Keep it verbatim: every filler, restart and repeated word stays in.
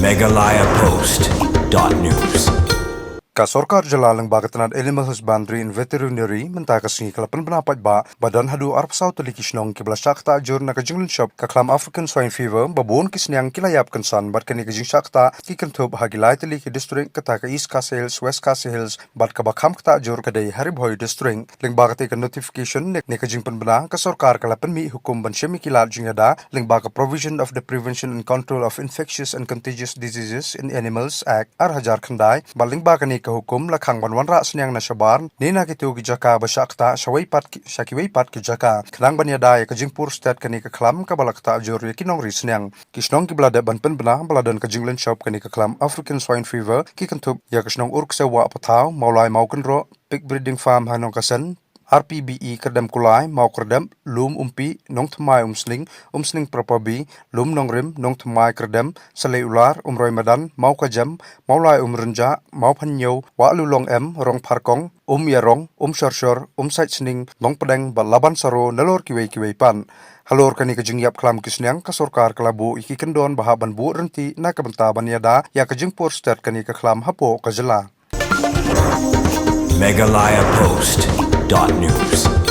Meghalaya Post dot news. Ka sorkar jylla lyngba ka tnad Animal Husbandry and Veterinary mynta ka sngi ka la pynbna paidbah ba don haduh arphew saw tylli ki shnong kiba la shah ktah jur na ka jinglynshop ka khlam African Swine Fever ba bun ki sniang ki la ïap kynsan bad kane ka jingshah ktah ki kynthup ha ki lai tylli ki district kata ka East Khasi Hills, West Khasi Hills bad kaba kham ktah jur ka dei ha Ri Bhoi District. Lyngba kata ka notification ne, ne ka jingpynbna ka sorkar ka la pynmih hukum ban shim ïa ki lad jingïada lyngba ka Provision of the Prevention and Control of Infectious and Contagious Diseases in Animals Act ar hajar khyndai bad lyngba kane ka hukum la khang ban wanrah sniang na shabar ne na kito ki jaka ba shah ktah sha wei pat ki, sha kiwei pat ki jaka khnang ban ïada ïa ka jingpur stet kane ka khlam kaba la ktah jur ïa ki nongri sniang. Ki shnong kiba la dep ban pynbna ba la don ka jinglynshop kane ka khlam African Swine Fever ki kynthup ïa ka shnong Urksew Wah Pathaw, Mawlai Mawkynroh Pig Breeding Farm ha Nongkasen, R P B E Kyrdem Kulai, Mawkyrdem, Lum Umpi, Nongthymmai Umsning, Umsning Property, Lum Nongrim, Nongthymmai Kyrdem, Salei Ular, Umroi Madan, Mawkajem, Mawlai Umrynjah, Mawphanñiew, Wahlulong M, Rongpharkong, Umïarong, Umshorshor, Umsaitsning, Nongpdeng bad Laban Saro nalor kiwei kiwei pat. Halor kane ka jingïap khlam ki sniang ka sorkar ka la buh ïa ki kyndon ba hap ban buh ryntih na ka bynta ban ïada ïa ka jingpur stet kane ka khlam hapoh ka jylla. Meghalaya Post dot news.